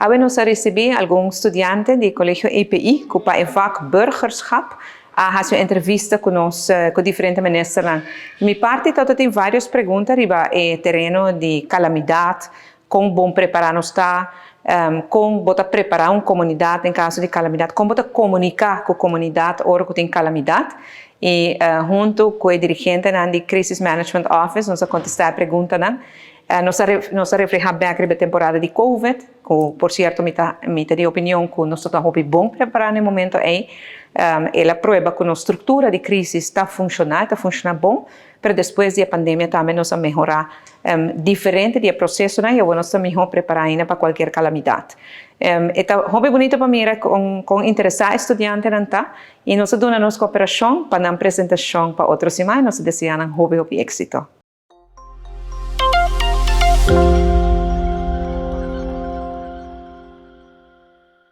Awe nos a risibí algun studiante di Kolegio EPI ku pa e vak Burgerschap a hasi un entrevista ku nos ku diferente ministernan. Di mi parti tabata tin vários pregunta riba e tereno di kalamidat, kon bon prepará nos ta, kon bo ta prepará un komunidat den kaso di kalamidat, kon bo ta komuniká ku komunidat ora ku tin kalamidat. I huntu ku e dirigentenan di Crisis Management Office nos a kontestá e preguntanan. Nos a nos a reflehá bèk riba e temporada di Covid, ku por sierto mi ta mi ta di opinion ku nos ta hopi bon prepará na e momento ei. El a prueba ku nos struktura di krísis ta funshoná, e ta funshoná bon, pero despues di e pandemia tambe nos a mehorá diferente di e prosesonan i awor nos ta mihó prepará ainda pa kualkier kalamidat. E ta hopi bunito pa mira kon kon interesá e studiantenan ta i nos a duna nos kooperashon pa nan presentashon pa otro siman i nos ta deseá nan hopi hopi éksito.